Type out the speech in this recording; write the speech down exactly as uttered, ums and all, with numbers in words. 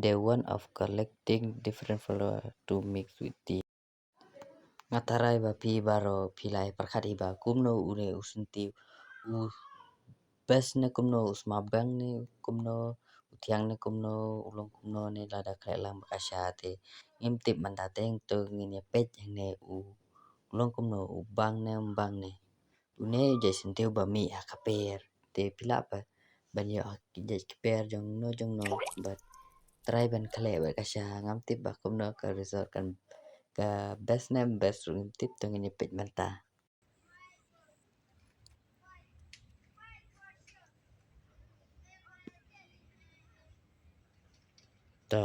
The one of collecting different flower to mix with tea. Nga tharai ba phi baroh phi la ïa pyrkhat hi ba kumno une u syntiew u best ne kumno, u sma bang ne kumno, u thiang ne kumno, u long kumno ne lada khleh lang bad ka sha te ngim tip mynta te, to ngin ïa peit hangne u long kumno, u bang ne um bang ne. Une u jait syntiew ba mih ha ka per. Te phi lah ba ban ïoh ha ki jait ki per jong no jong no, bad try ban khleh bad ka sha. Ngam tip ba kumno ka result kan, ka best ne best ruh ngim tip, to ngin ïa peit mynta. To